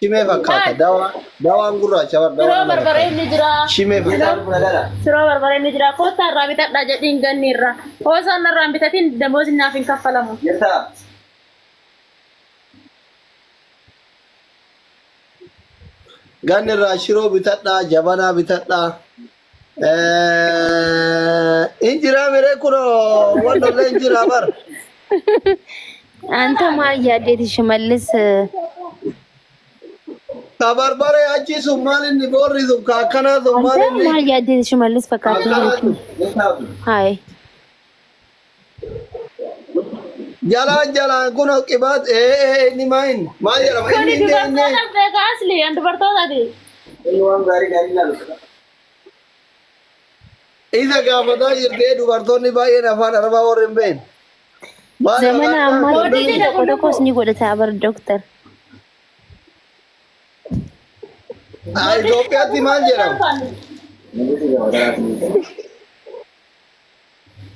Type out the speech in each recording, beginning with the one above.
Shimee fakkaata. Dawaa dawaan gurraacha bar dawaa Shiroo nama barbaree fakkaata. ni jira. Shimee fakkaata. Shiroo barbaree ni jira. Koottaa irraa bitadhaa jedhiin ganni irraa. Hoo isaan irraa hin bitatin damoosni naaf hin kaffalamu. Ganni irraa shiroo bitadhaa, jabanaa bitadhaa. In jiraa miree kunoo wannollee in jiraa bar. Anta maal yaaddeeti Shimallis? Ka barbaree achi sun maal inni boorri sun ka akkanaa sun maal Anta inni maal yaaddeeti Shimallis fakkaatee akkanaa jirti? sun. Haay. Jalaan jalaan kunoo qibaat ee ee inni maa inni maal jedhama Kuni inni inni inni. dubartoota beeka asli an dubartootaati. Isa gaafataa jirtee dubartoonni baay'een afaan arabaa warri hin beekne. Maal Zamana maqaan ammaa isaa? dhiirri tokko tokkos ni godhata bar doktar. Ah, Itoophiyaatti maal jedhama?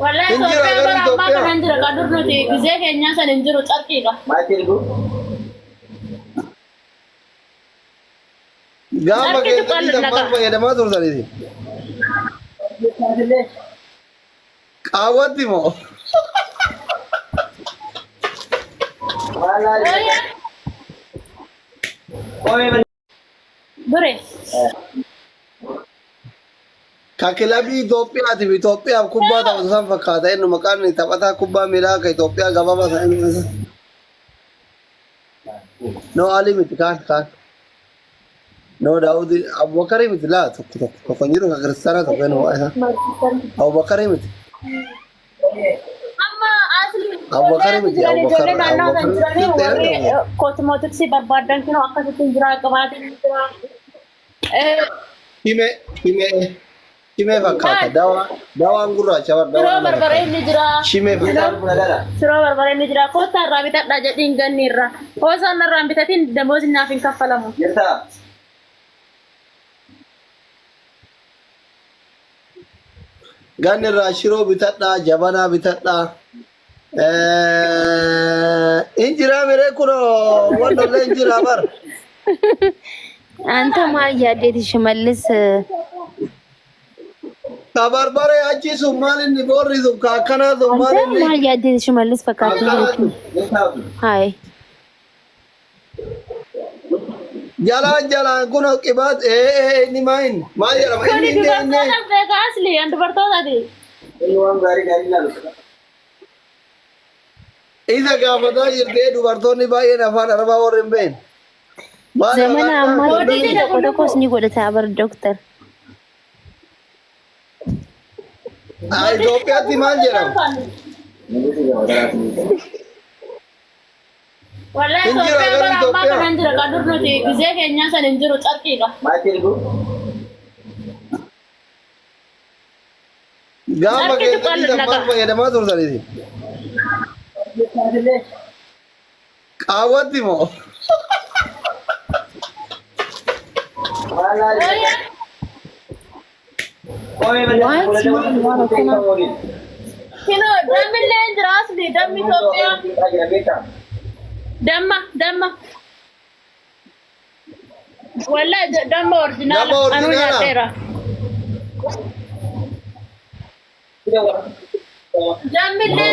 Wallahi Hin jira Itoophiyaan garuu bara ammaa Itoophiyaa. kana hin jira. Kan dur nuti gizee keenyaa san hin jiru carqiidha. Gaafa Carqii keessatti tuqaan san maal laqa. fayyadamaa turtaniiti? Qaawwatti moo? Dure. Ka kilabii Itoophiyaatiif Itoophiyaaf kubbaa taphatu san fakkaata inni maqaan inni taphataa kubbaa miilaa ka Itoophiyaa gabaabaa san inni maqaan isaa. No Ali miti kaan kaan. No Daawudi Abubakarii miti laa tokko tokko tokko hin jiru ka kiristaanaa tokko inni maqaan isaa. Abubakarii miti. Amma asli Abubakarii ijoolleen miti jiran Abubakar ijoollee naannoo san Abubakar jiranii warri ta'e kosmootiksii barbaadan kunoo akkasitti hin jira qibaatiin hin jira. Shimee shimee shimee fakkaata. Maal? Dawaa dawaan gurraacha bar dawaa Shiroo nama barbaree fakkaata. ni jira. Shimee fakkaata. Shiroo barbaree ni jira. Koottaa irraa bitadhaa jedhiin ganni irraa. Hoo isaan irraa hin bitatin damoosni naaf hin kaffalamu. Ganni irraa shiroo bitadhaa, jabanaa bitadhaa. In jiraa miree kunoo wannollee in jiraa bar. Anta maal yaaddeeti Shimallis? Ka barbaree achi sun maal inni boorri sun ka akkanaa sun maal Anta inni maal yaaddeeti Shimallis fakkaatee akkanaa jirti? sun. Haay. Jalaan jalaan kunoo qibaat ee ee inni maa inni maal jedhama Kuni inni inni inni. dubartoota beeka asli an dubartootaati. Isa gaafataa jirtee dubartoonni baay'een afaan arabaa warri hin beekne. Maal Zamana maqaan isaa? ammaa dhiirri tokko tokkos ni godhata bar doktar. Ah, Itoophiyaatti maal jedhama? Wallahi Hin jira Itoophiyaan garuu bara ammaa Itoophiyaa. kana hin jira. Kan dur nuti gizee keenyaa san hin jiru carqiidha. Gaafa Carqii keessatti tuqaan san maal laqa. fayyadamaa turtaniiti? Qaawwatti moo? What? Maal waan akkanaa? Kinoo dammi illee hin jira asli dammi Itoophiyaa. Damma damma. Wallahi damma orjinaala Damma anuu orjinaala? nyaadheera. Dammi illee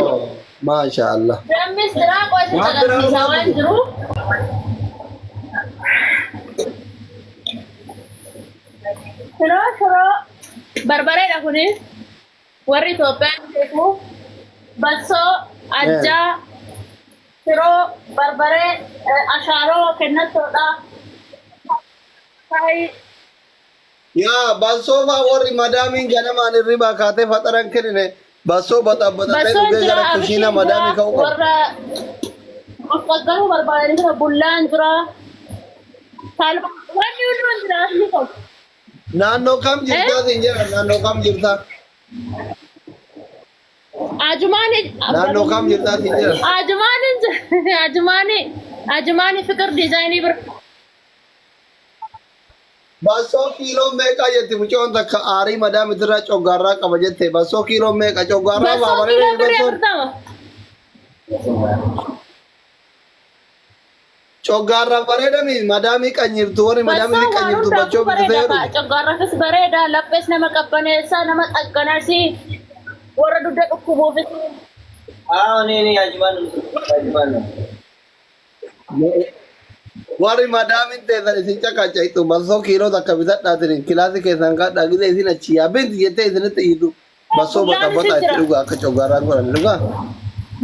Maasha Allah. dammis jira qosi Waan biraa agarsiisa maal waan jiru? jiru. Shiroo shiroo barbareedha kuni warri Itoophiyaan beeku bassoo ajjaa shiroo barbaree ashaaroo kennattoodha. Shaayii Yaa bassoo faa warri madaamiin ganamaan hirribaa kaatee faxaran kennine bassoo baxabbaxatee Bassoon dhugee jira gara abishiin kushiina jira madaamii ka'uu qaba. warra of qaggaruu barbaadanii jira bullaan jira talba wanni hunduu jira asli kun. Naannoo kam jirtaa siin jedhan naannoo kam jirtaa? Ajumaani Naannoo kam jirtaa siin jedhan? Ajumaani Ajumaani Ajumaani fikir diizaayinii bira. Bassoo kiiloo meeqa jetti mucoon takka aarii madaamitirraa coggaarraa qaba jette bassoo kiiloo meeqa coggaarraa Bassoo baabaree kiiloo birrii bassoon 40. Coggaarraaf bareedami madaamii qanyirtu warri madaamii Bassoo waan qanyirtu hundaafuu bachoo bitu bareeda ta'ee kaa. Coggaarraafis bareeda, laphees nama qabbaneessa, nama xagganaasi, warra dugda dhukkubuufis. Warri madaamiin teessan isin caqacaytu bassoo kiiloo takka bitadhaatiin kilaasii keessan kadhaa gizee isin achi yaabinti jettee isinitti iyyitu bassoo Bullaanis baxabaxaa itti jira. dhugaa akka coggaarraan godhan dhugaa.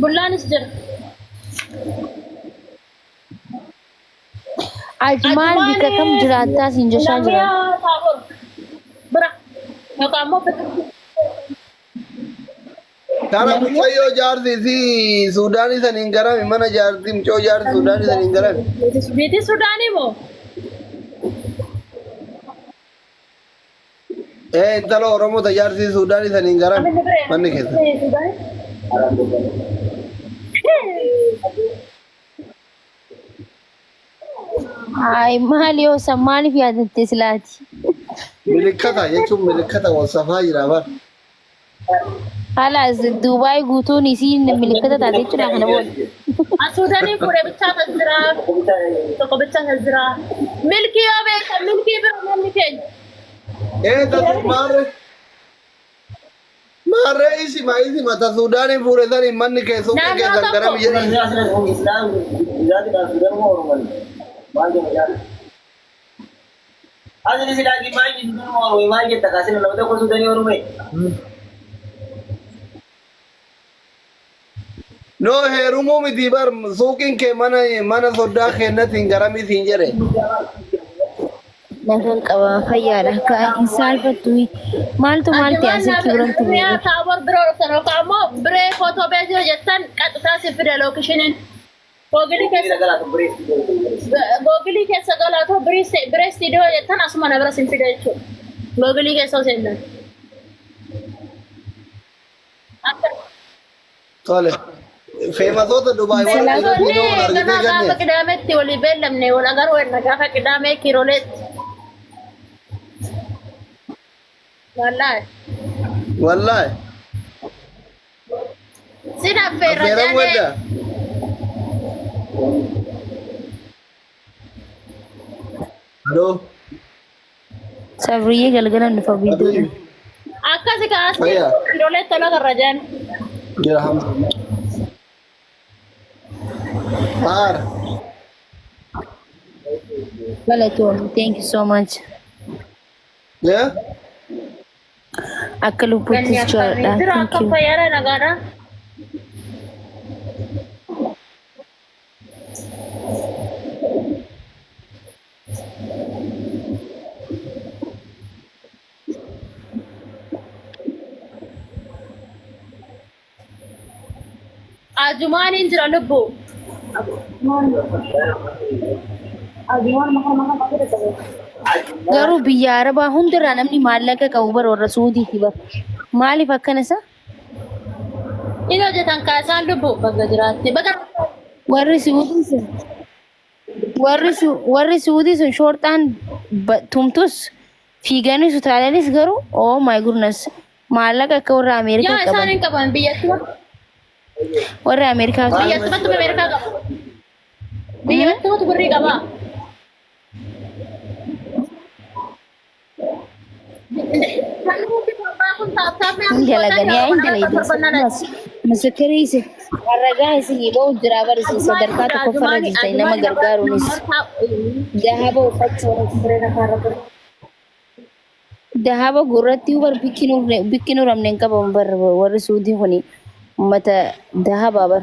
Bullaanis jira. Ajmaan bikka kam jiraattaa siin jechaa jiran. Lammiyaa Taabor bira yookaan immoo bira. Kana mucayyoo jaarsi si Suudaanii saniin garami mana jaarsi mucayyoo jaarsi Suudaanii saniin garami. Biitii Suudaanii moo? Ee intala Oromoo ta jaarsi Suudaanii saniin garami manni keessa. Hayi maali yoo san maaliif yaadatte silaati? Milikkata jechuun milikkata wal safaa jira bar. Halaas Duubaay guutuun isiin milikkata taate jechuudha kana booda. Suudaanii fuudhee bichaa kan jira. Tokko bichaa kan jira. Milkii yoo beektan milkii bira namni keenya. Ee tatu maarree. Maarree isima isima ta Suudaanii fuudhe saniin manni kee suuqii Naannoo keessan tokko. garami jedhani. No heerumuu miti bar suuqiin kee mana mana soddaa keennatiin garamii siin jedhe. Nagaan qaba fayyaadha. Ka hin saalfattu. Maaltu maal ta'e Ajumaan asitti biratti Oromiyaa beeku. Taabor biroo dhuftan yookaan immoo biree footoo beekuu jettan qaxxitaa si fida lookishiniin. Googilii keessa googilii keessa galaatoo biree istiidiyoo jettan asuma na bira sin fida jechuudha. Googilii keessa osoo hin taane. Akka Tole. Feemasoota Dubaay warra Feemasoonni dhiiroo wal argitee ganaa gaafa ganne. qidaametti walii beellamne wal agaruu enna gaafa qidaamee kiiroleetti. Wallaahi. Wallaahi. Sin affeerra Affeeran jedhee. wadda. Aloo. Sabriyyee galgalan dhufa viidiyoodha. Akkasi kaasee Fayyaa. kiiroleetti wal agarra jedhan. Jira alhamdulillah. Haara. Galatoom. Thank you so much. Yeah? Akka lubbuuttis Ganni akkamii jaalladha. jira Thank akkam you. fayyaadha nagaadha. Ajumaaniin jira lubbu. Garuu biyya Arabaa hundirraa namni maallaqa qabu bara warra Suudiiti bara. Maaliif akkana isa? Inni hojjetan kaasaan lubbu baga jiraatte. Baga Warri Suudii sun warri Su- warri Suudii sun shoorxaan ba- tumtus fiiganis utaalanis garuu oh my goodness maallaqa akka warra Ameerikaa Yaa isaan qaban. hin qaban biyyattuu Warra Ameerikaa biyyattumatti Ameerikaa qaba. Biyyattumatti birrii qaba. Hin dalagan yaa hin dalaydan. Misikirii isin ragaa isin ba'u jira bar isin sadarkaa tokkoffarra jirtan nama gargaaruunis dahaba uffachuunis dahaba gurratti bar bikki nuramne hin qabamu bar warri suudii kuni ummata dahabaa bar.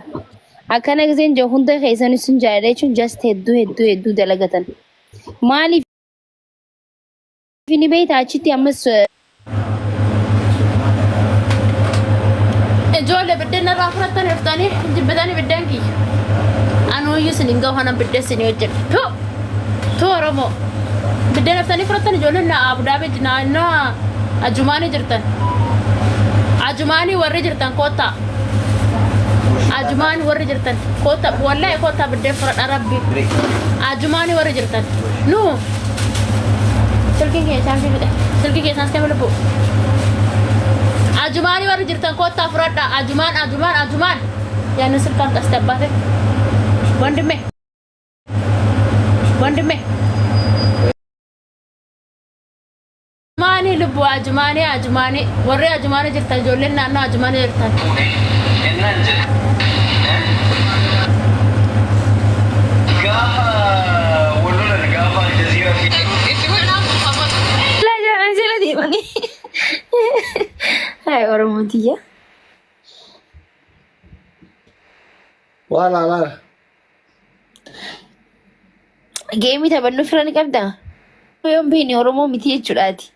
Akkana giseen jiru hunda keessan isin jaalladha jechuun just hedduu hedduu hedduu dalagatan. Maaliif ni beektaa achitti ammas Ijoollee biddeen irraa fudhatanii dhuftanii jibbitanii biddeen kiyya. Anuuyyuu isin hin gahu kanan biddeen isin hojjedhu. Tu tu Oromoo. Biddeen dhuftanii fudhatan ijoolleen na Abu Dhaabii naannoo Ajumaanii jirtan. Ajumaanii warri jirtan koottaa. Ajumaanii warri jirtan koottaa wallahi koottaa biddeen fudhadha rabbi. Ajumaanii warri jirtan. Nu silkiin keenya chaarjii fixe. Silkii keessaan si lubbu. Ajumaanii warri jirtan koottaa fudhadha. Ajumaan ajumaan ajumaan. Yaanni silkaan xaste abbaate. Wandime. Wandime. Ajumaanii lubbuu ajumaanii ajumaanii warri ajumaanii jirtan ijoolleen naannoo ajumaanii jirtan. Ennaan jedhe. Gaafa wal lolan gaafa Aljazeera fi Laa jala jala deemanii. Hai Oromoo tiyya. Waa laalaara. Geemii taphannu fira ni qabdaa? Yoon beekne Oromoo miti jechuudhaati.